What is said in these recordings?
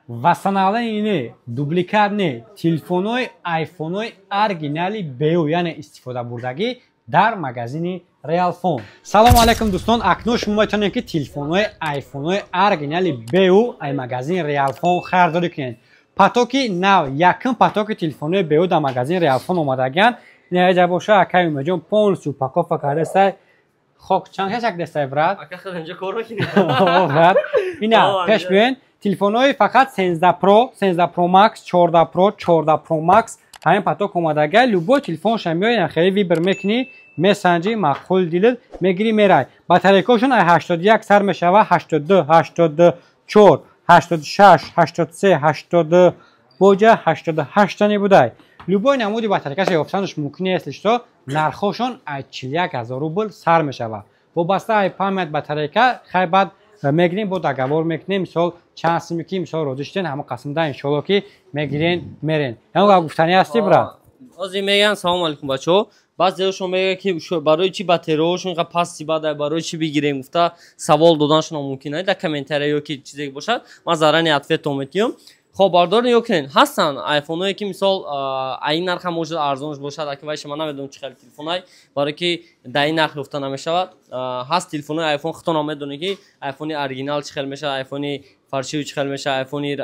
Восстановление не, дубликат не, телефонҳои айфонҳои оригинали БУ, яъне истифодабурдагӣ, дар магазини Реалфон. Салому алайкум, дӯстон! Акнун шумо метавонед, ки телефонҳои айфонҳои оригинали БУ ай магазини Реалфон харидорӣ кунед. Потоки нав, якум потоки телефонҳои БУ дар магазини Реалфон омадагианд. Инаҷа боша, акай Умеҷон полностью упаковка кардастай. Хок чанд шашак дестай, брат? Брат, ина пеш биёен. Телефонҳои фақат 13 Pro, 13 Pro Max, 14 Pro, 14 Pro Max, ҳамин поток омадагай. Любой телефонша меоян, хеле выбор мекунӣ, месанҷӣ, маъқул дилит мегирӣ, мерай. Батарейкаошон ай 81 сар мешава, 82, 84, 86, 83, 80, боҷа 88 тани будай. Любой намуди батарейкаша ёфтанаш мумкин нест. Что нархошон ай 41 ҳазор рубл сар мешава, вобаста ай память, батарейка. Хай, баъд мегирем, бо договор мекунем. Мисол, чанд сими ки, мисол, розӣ шуден, ҳама қасмда, иншолло, ки мегирен, мерен. Ягон гуфтанӣ ҳасти, брат? Ҳозир мегӯян. Салому алейкум, бачаҳо! Баъзеҳошон мегӯянд, ки барои чӣ батареяҳошон инқа пасти бадай, барои чӣ бигирем гуфта савол доданшон мумкин дар комментария ё ки чизе бошад. Ман заранее ответон метиҳам. Хоб, бардор, нигоҳ кунед, ҳастанд айфонҳое, ки, мисол, ай ин нарх ҳам может арзонш бошад. Аки вайша ман намедонам, чӣ хел телефонай, барое ки дар ин нарх ёфта намешавад. Ҳаст телефонҳои айфон, худтонам медонед, ки айфони оригинал чӣ хел мешавад, айфони фальшивый чӣ хел мешавад, айфони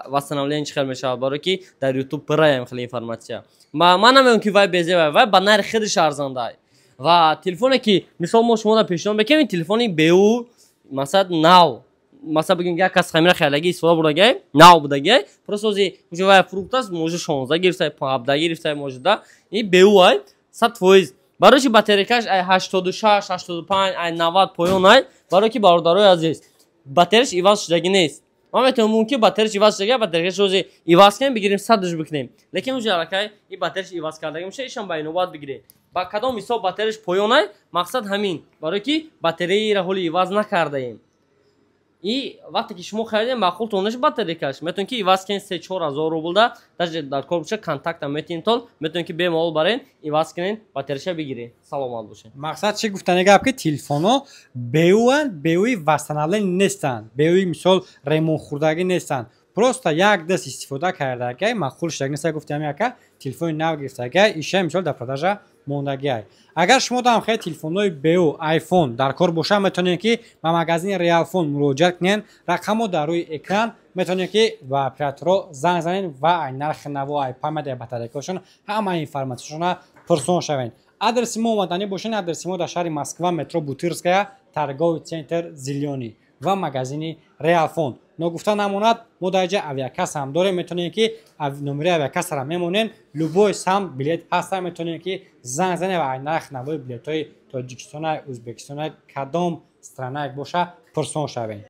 восстановление чӣ хел мешавад, барое ки дар Ютуб пираям хеле информация. Ман намегӯям, ки вай безебай, вай ба нархи худаш арзандай. Ва телефоне ки, мисол, мо шумо пешниҳод мекунем, ин телефони БУ, масалан, нав, масалан, бигем, як кас хамира харидаги, истифода бурдагай, нав будагай, просто ози уже вай фрукт аст, може 16 гирифтай, 17 гирифтай, може да и БУ ай 100%. Барои чи батарейкаш ай 86, 85, ай 90 поён ай? Барое ки, бародарои азиз, батареяш иваз шудагӣ нест. Ман метавонам, мумкин батареяш иваз шудагӣ, батарейкаш ози иваз кунем, бигирем, садш бикунем, лекин уже аллакай и батареяш иваз кардагӣ меша. Ишам ба инобат бигирем. Ба кадом ҳисоб батареяш поён ай? Мақсад ҳамин, барое ки батареяро ҳоли иваз накардаем. И вақте ки шумо харидем, маъқултон неша батарейкаш, метавонед, ки иваз кунед 3-4 ҳазор рублда. Даже дар кор боша, контакта метиҳем тон, метавонед, ки бемалол барен, иваз кунед, батареяша бигиред. Саломат бошед. Мақсад чӣ гуфтани гап, ки телефонҳо БУ-анд, БУ-и восстановление нестанд, БУ-и, мисол, ремонтхӯрдагӣ нестанд, просто як даст истифода кардагай, маъқул шудагӣ неста. Гуфтам, яка телефони нав гирифтагай, иша, мисол, дар продажа мондагиай. Агар шумо дам хеле телефонҳои БУ айфон дар кор боша, метавонед, ки ба магазини Реалфон муроҷиат кунед. Рақамҳо дар рӯи экран, метавонед, ки ба операторо занг занед ва ай нархи наво, ай память, ай батарейкаошон ҳама информатсияшона пурсон шавед. Адреси мо омаданӣ бошед, адреси мо дар шаҳри Москва, метро Бутырская, торговый центр «Зелёный» ва магазини Реалфон. Ногуфта намонад, мо дар ҷа авиакасса ҳам дорем. Метавонем, ки номери авиакассара мемонем, любой сам билет ҳаста, метавонем, ки занг занем ва нарх навои билетҳои Тоҷикистона, Ӯзбекистона, кадом страна боша, пурсон шавем.